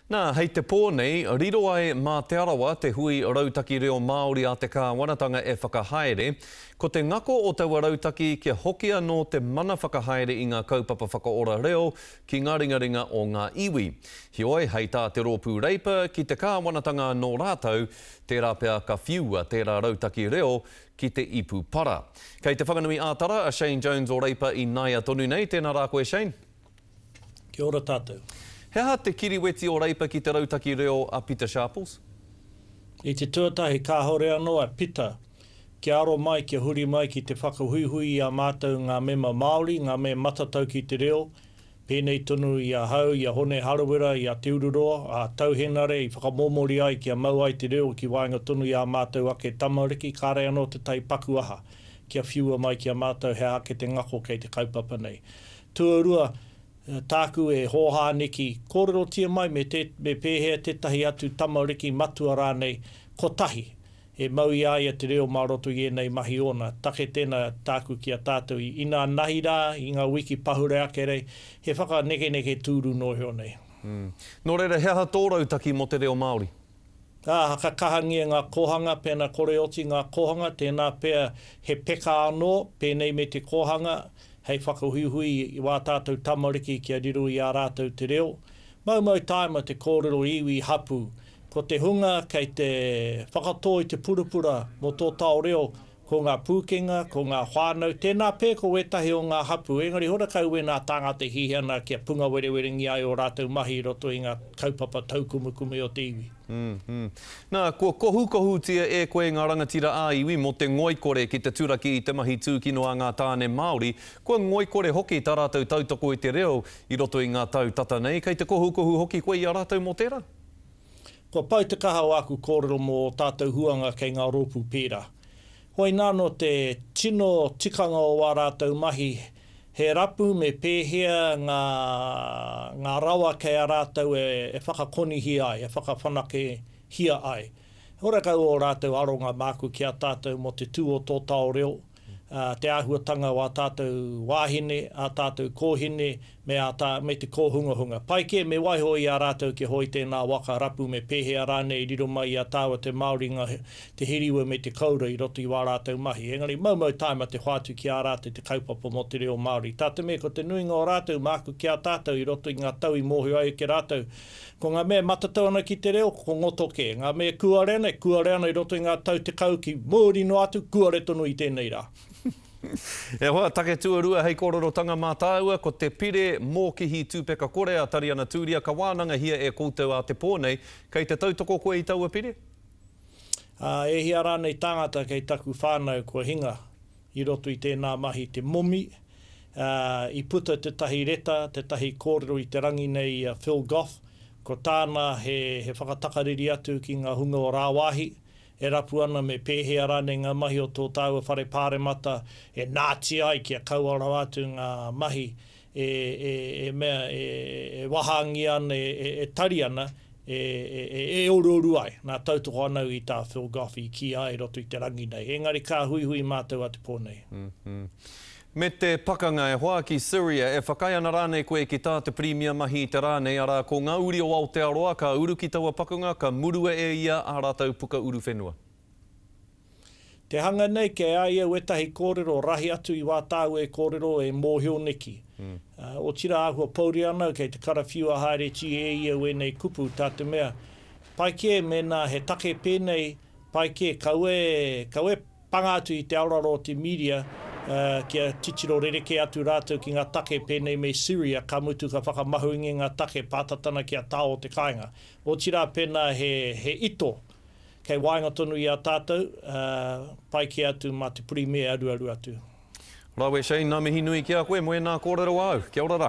Nā, hei te pō nei, riro ai mā Te Arawa te hui rautaki reo Māori a te kāwanatanga e whakahaere. Ko te ngako o taua rautaki kia hoki anō te mana whakahaere i ngā kaupapa whakaora reo ki ngā ringaringa o ngā iwi. Heoi, hei tā te rōpū Reipa, ki te kāwanatanga anō rātou, tērā pea ka whiua tērā rautaki reo ki te ipu para. Kei Te Whanganui ā-Tara a Shane Jones o Reipa i naia tonu nei. Tēnā rā koe Shane. Kia ora tātou. He aha te kiriweti o Reipa ki te rautaki reo a Pita Sharples? I te tuatahi kāhore anō a Pita kia aro mai, kia huri mai ki te whakahuihui i a mātou ngā mema Māori, ngā me matatau ki te reo, pēnei tonu i ahau, i a Hone Harawira, i a Te Ururoa, a Tau Henare i whakamōmori ai kia mau ai te reo ki waenga tonu i ā mātou ake tamariki, kāre anō tētahi paku aha kia whiua mai ki a mātou he aha ake te ngako kei te kaupapa nei. Tuarua, tāku e hōhā neki, kōrerotia mai me te, me pēhea tētahi atu tamariki matua rānei, kotahi, e mau i a ia te reo mā roto i ēnei mahi ōna. Take tēnā tāku ki a tātou i inā nahi rā, i ngā wiki pahure ake rei, he whakanekeneke tūru noa iho nei. Nō reira, he aha tō rautaki mō te reo Māori? Ā, whakakahangia ngā kōhanga, pēnā kore oti ngā kōhanga, tēnā pea he peka anō, pēnei me te kōhanga, hei whakahuihui i wā tātou tamariki kia riro i a rātou te reo. Maumau tāima te kōrero iwi, hapū. Ko te hunga kei te whakatō i te purapura mō tō tao reo, ko ngā pūkenga, ko ngā whānau, tēnā pē ko wētahi o ngā hapū, engari horakau wēnā tāngata e hiahia ana kia pungawerewerengia ai ō rātou mahi i roto i ngā kaupapa taukumekume o te iwi. Nā, kua kohukohutia e koe ngā rangatira ā-iwi mō te ngoikore ki te turaki i te mahi tūkino a ngā tāne Māori, kua ngoikore hoki tā rātou tautoko i te reo i roto i ngā tau tata nei, kei te kohukohu hoki koe i a rātou mō tērā? Kua pau te kaha o āku kōrero mō ō tātou huanga kei ngā rōpū pērā. Hoinānō te tino tikanga o ā rātou mahi, he rapu me pēhea ngā, ngā rawa kei a rātou e, e whakakonihia ai, e whakawhanakehia ai. Horekau ō rātou aronga māku ki a tātou mō te tū o tō tao reo, te āhuatanga o ā tātou wāhine, ā tātou kōhine, me ā tā, me te kōhungahunga. Pai kē me waiho i a rātou kia hoe tēnā waka rapu me pēhea rānei i riro mai i a tāua te Māori ngā, te hiriwa me te koura i roto i wā rātou mahi. Engari maumau tāima te hoatu ki ā rātou te kaupapa mō te reo Māori. Tā te mea ko te nuinga o rātou māku ki a tātou i roto i ngā tau i mōhio ai ki rātou Ko ngā mea e matatau ana ki te reo, ko ngoto kē. Ngā mea e kūare ana, e kūare ana i roto i ngā tau tekau ki muri noa atu, kūare tonu i tēnei rā. E hoa, take tuarua hei kōrerotanga mā tāua, ko te pire mōkihi tūpeka kore a Tariana Tūria ka wānangahia e koutou ā te pō nei. Kei te tautoko koe i taua pire? Ā, e hia rānei tāngata kei taku whānau kua hinga i roto i tēnā mahi te momi, ā, i puta tētahi reta, tētahi kōrero i te rangi nei i a Phil Goff, ko tāna he, he whakatakariri atu ki ngā hunga o rāwāhi, e rapu ana me pēhea rānei ngā mahi o tō tāua whare pāremata e nāti ai kia kaua rawa atu ngā mahi e, e, e mea, e, e wahāngia ana, e, e, e tari ana, e, e, e, e oruoru ai. Nā, tautoko ana au i tā Phil Goff i kī ai i roto i te rangi nei. Engari ka huihui mātou a te pō nei. Me te pakanga e hoa ki Syria, e whakaae ana rānei koe ki tā te Pirimia mahi i te rā nei, arā, ko ngā uri o Aotearoa ka uru ki taua pakanga, ka murua e ia ā rātou puka uruwhenua? Te hanga nei kei a ia wētahi kōrero rahi atu i wā tāua e kōrero e mōhio neki. Otirā āhua pouri ana au kei te karawhiua haereti e ia wēnei kupu tā te mea, pai kē mēnā he take pēnei, pai kē kaua e, kaua e panga atu i te aroaro o te media kia titiro rerekē atu rātou ki ngā take pēnei me Syria, ka mutu ka whakamahuingia ngā take pātata ana ki a tao o te kāinga. Otirā pēnā he, he ito Kei waenga tonu i a tātou, ā, pai kē atu mā te Pirimia e aruaru atu. Rawe Shane, ngā mihi nui ki a koe mo ēnā kōrero āu. Kia ora rā.